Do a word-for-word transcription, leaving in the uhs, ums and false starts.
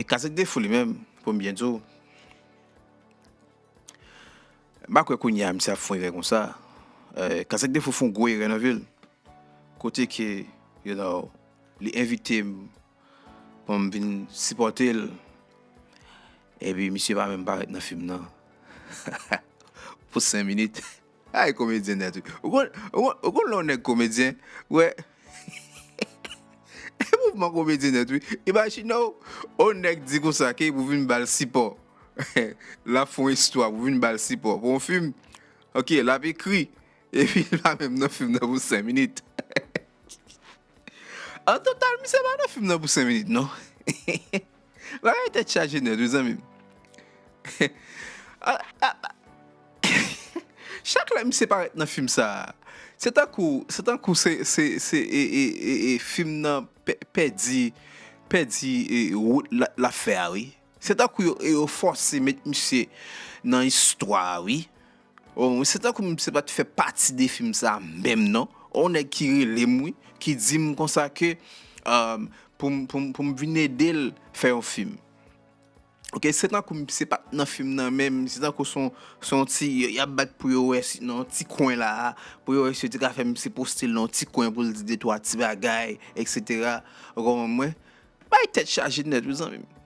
Kazèk Defo li menm, pou m byen di w, m pa kwè kounye a misye ap fè yon erè konsa. Kazèk Defo fè yon gwo erè nan vi l. Kote ke, you know, li envite m pou m vin sipòte l. Epi misye pa menm parèt nan fim nan pou senk minit. Ay, komedyen nèt, wi. Ou konn, ou konn, ou konn lè yon nèg komedyen, wè. E mouvman komedyen nèt, wi. Imajine w, yon nèg di konsa ke pou vin ba l sipò. L ap fè yon istwa pou vin ba l sipò. Pou yon fim, ok, l ap ekri. Epi l pa menm nan fim nan pou senk minit. An total, misye pa nan fim nan pou senk minit, non. Bagay tèt chaje nèt, wi, zanmi m. A, a, a, chak lè misye parèt nan fim sa a, se tankou, se tankou se, se, se, e, e, e, e, fim nan pè-, pèdi, pèdi, e, wout l, l ap fè a, wi. Se tankou yo, yo fòse met misye nan istwa a, wi. Oh, se tankou misye pa t fè pati de fim sa a menm, non. On nèg ki rele m, wi, ki di m konsa ke, um, pou m, pou m, pou m vin ede l fè yon fim. Ok, se tankou misye pa t nan fim nan menm, se tankou se yon, se yon ti, y ap bat pou yo wè si, nan yon ti kwen la a, pou yo wè si yo te ka fè misye poste l nan yon ti kwen pou l di de twa ti bagay, et cetera. Ou konprann mwen? Bay tèt chaje nèt, wi, zanmi m.